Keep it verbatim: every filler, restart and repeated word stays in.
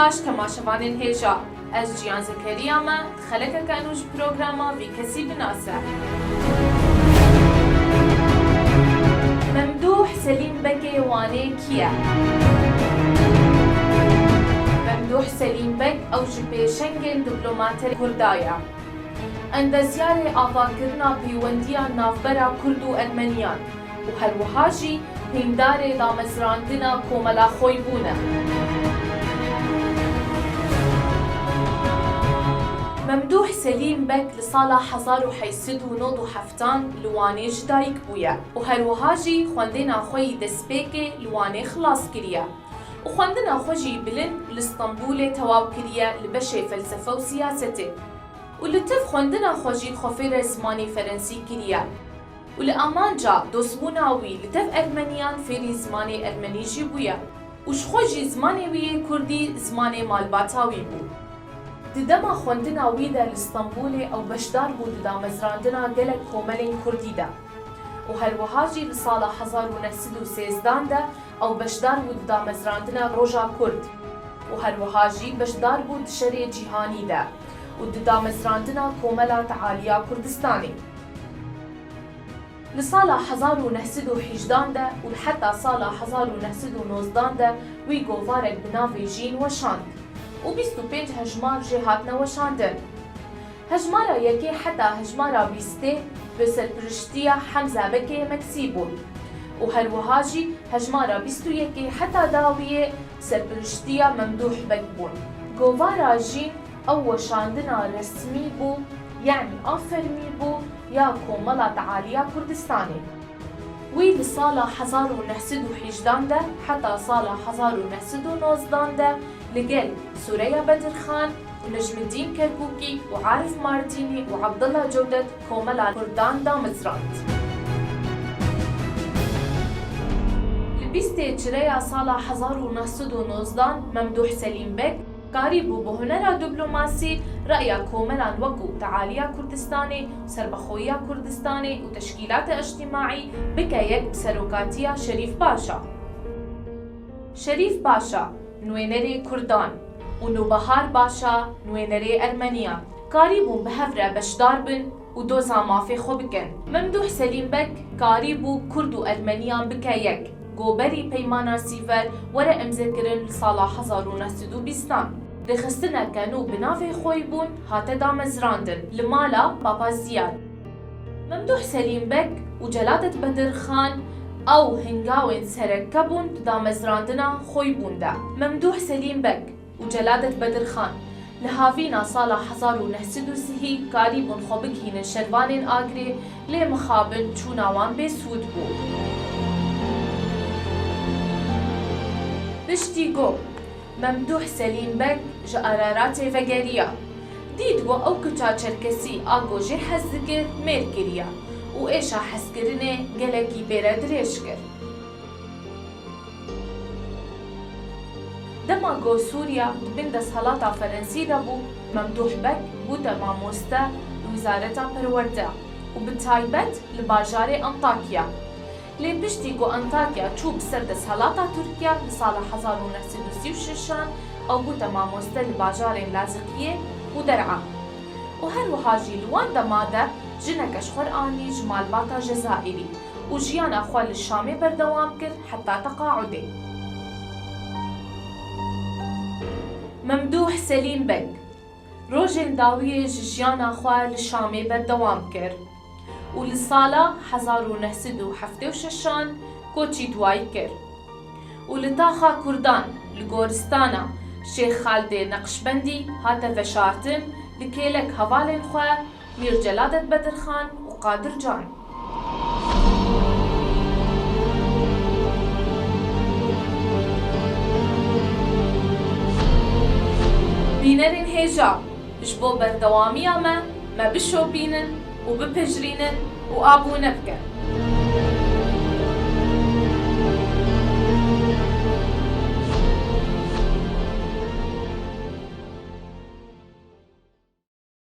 Baş temaşevanên hêja, ez Ciyan Zekeriya me, di xelekeke nû ji programa Vî Kesî Binase. Memdûh Selîm Bekê Wanê kî ye? Memdûh Selîm Bek ew ji pêşengên dîplomatê Kurda ye. Endezyarê avakirina pêwendiya navbera Kurd û Ermeniyan û her wiha jî hîndarê damezrandina Komela Xoybûn e. Memdûh Selîm Bek li sala hezar û heyt sed û nod û heftan li Wanê ji dayik bûye û her wiha jî xwendina xwe yî destpêkê li Wanê xilas kiriye û xwendina xwe jî bilind li Stenbolê tewab kiriye li beşê felsefe û siyasetê. Û li tev xwendina xwe jî xwe fêrê zimanê ferensî kiriye. Û li amanca dostbûna wî li tev Ermeniyan fêrî zimanê ermenî jî bûye. Û ji xwe jî zimanê wî yê kurdî zimanê malbata wî bû. Di dema xwendina wî de li Stenbolê ew beşdar bû di damezrandina gelek komelên kurdî de. Û her wiha jî li sala hezar û neh sed û sêzdan de ew beşdar bû di damezrandina Roja Kurd û her wiha jî beşdar bû di şerê cîhanî de û di damezrandina Komela Tealiya Kurdistanê. Li sala hezar û neh sed û hejdan de û heta sala hezar û neh sed û nozdan de wî govarek bi navê Jîn weşand û bîst û pênc hejmar jê hatine weşandin. Hejmara yekê heta hejmara bîstê bi serpiriştiya Hemza Bekê Yemeksî bûn û her wiha jî hejmara bîst û yekê heta dawiyê bi serpiriştiya Memdûh Bek bûn. Govara Jîn ew weşandina resmî bû, yanî a fermî bû ya Komela Tealiya Kurdistanê. Wî li sala hezar û neh sed û hejdan de heta sala hezar û neh sed û nozdan de li gel Sureya Bedirxan û Necmiddîn Kerkûkî û Arif Mardînî û Abdullah Cewdet Komela Kurdan damezrand. Li bîstê çireya sala hezar û neh sed û nozdan Memdûh Selîm Bek karîbû bi hunera dîplomasî reya komelan wekû Tealiya Kurdistanê, Serbixweyiya Kurdistanê û teşkîlata îctimaî bike yek bi serokatiya Şerîf Paşa. Şerîf Paşa, nûnerê Kurdan û Nûbehar Paşa, nûnerê Ermeniyan, karîbûn bi hev re beşdar bin û doza mafê xwe bikin. Memdûh Selîm Bek karîbû Kurd û Ermeniyan bike yek. Ku berî Peymana Sîver were îmzekirin li sala hezar û neh sed û bîstan. Rêxistineke nû bi navê Xoybûn hate damezrandin li mala Papa Ziyad. Memdûh Selîm Bek û Celadet Bedirxan ew hingawên sereke bûn di damezrandina Xoybûn de. Memdûh Selîm Bek û Celadet Bedirxan li havîna sala hezar û neh sed û sihî karîbûn xwe bigihînin şervanên Agirê, lê mixabin çûna wan bêsûd bû. Piştî ku Memdûh Selîm Beg ji Araratê vegeriya, dît ku ew kuça Çerkesî a ku jê hez dikir mêr kiriya û êşa hezkirinê gelekî pê re dirêj kir. Dema ku Sûriya di bin desthilata Ferensî de bû, Memdûh Beg bûte mamoste li Wizareta Perwerde û bi taybet li bajarê Antakya. Lê piştî ku Antakya çû bi ser desthilata Tirkiya li sala hezar û neh sed û sî û şeşan, ew bûte mamoste li bajarên Laziqiyê û Der'a. Û her wiha jî li wan dema de jineke ji xwe re anî ji malbata Cezayirî û jiyana xwe li Şamê berdewam kir heta teqaudê. Memdûh Selîm Beg rojên dawiyê ji jiyana xwe li Şamê berdewam kir û li sala hezar û neh sed û heftê û şeşan koçî duwayî kir û li taxa Kurdan li goristana Şêx Xaldê Neqşbendî hate veşartin, li kêlek hevalên xwe Mîr Celadet Bedirxan û Qadir Can. Bînerên hêja, ji bo berdewamiya me, me bişopînin û bipejirînin û abûne bikin.